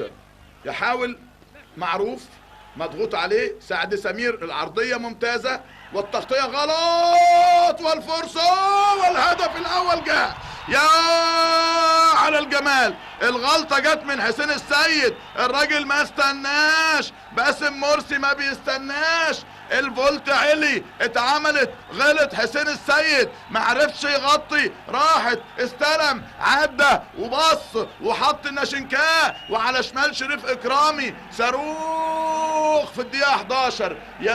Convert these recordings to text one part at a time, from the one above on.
فولت. يحاول معروف، مضغوط عليه سعد سمير، العرضية ممتازة والتغطية غلط والفرصة والهدف الأول جاء. يا على الجمال، الغلطة جت من حسين السيد، الراجل ما استناش، باسم مرسي ما بيستناش، الفولت علي اتعملت، غلط حسين السيد ما عرفش يغطي، راحت استلم عدى وبص وحط الناشنكاه وعلى شمال شريف اكرامي، صاروخ في الدقيقة 11. يا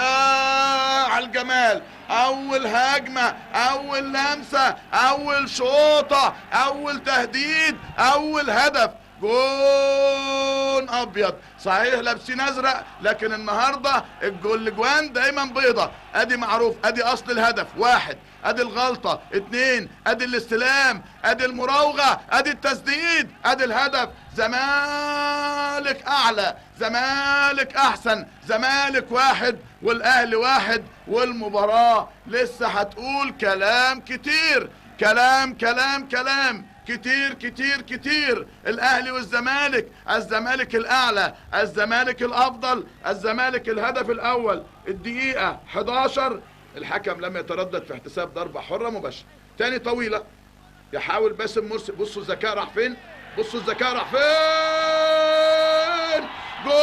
على الجمال، اول هجمة، اول لمسة، اول شوطة، اول تهديد، اول هدف، جون ابيض. صحيح لابسين ازرق، لكن النهارده الاجوان دايما بيضة. ادي معروف، ادي اصل الهدف واحد، ادي الغلطة اتنين، ادي الاستلام، ادي المراوغه، ادي التسديد، ادي الهدف. زمالك اعلى، زمالك احسن، زمالك واحد والاهلي واحد، والمباراة لسه هتقول كلام كتير، كلام كلام كلام كتير كتير كتير. الاهلي والزمالك، الزمالك الاعلى، الزمالك الافضل، الزمالك الهدف الاول. الدقيقة 11، الحكم لم يتردد في احتساب ضربه حره مباشرة. تاني طويلة، يحاول باسم مرسي، بصوا الذكاء راح فين، بصوا الذكاء راح فين، جون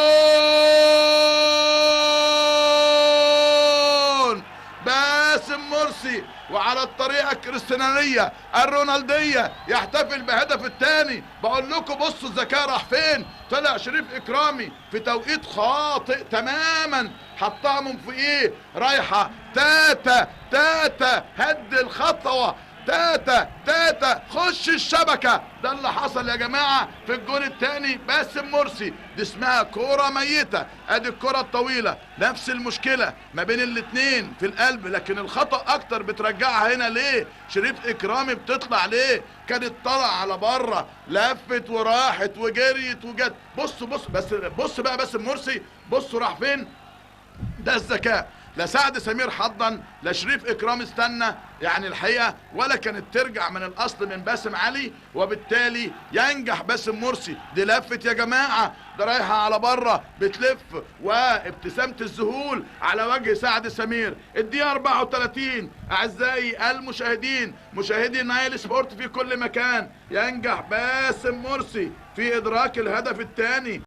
باسم مرسي، وعلى الطريقة الكريستيانيه الرونالديه يحتفل بهدف الثاني. بقول لكم بصوا الذكاء راح فين، طلع شريف اكرامي في توقيت خاطئ تماما، حطها من فوقيه، رايحة تاتا تاتا، هد الخطوة تاتا تاتا، خش الشبكة. ده اللي حصل يا جماعة في الجون الثاني باسم مرسي. دي اسمها كورة ميته. ادي الكره الطويلة، نفس المشكلة ما بين الاثنين في القلب، لكن الخطا اكتر بترجعها هنا ليه؟ شريف اكرامي بتطلع ليه؟ كانت طالعه على بره، لفت وراحت وجريت وجت. بص بص بس، بص بقى باسم مرسي، بصوا راح فين. ده الذكاء، لا سعد سمير حضن، لا شريف اكرام استنى، يعني الحقيقة ولا كانت ترجع من الاصل من باسم علي، وبالتالي ينجح باسم مرسي. دي لفت يا جماعة، ده رايحة على بره، بتلف، وابتسامه الذهول على وجه سعد سمير. الدقيقة 34، اعزائي المشاهدين، مشاهدي نايل سبورت في كل مكان، ينجح باسم مرسي في ادراك الهدف الثاني.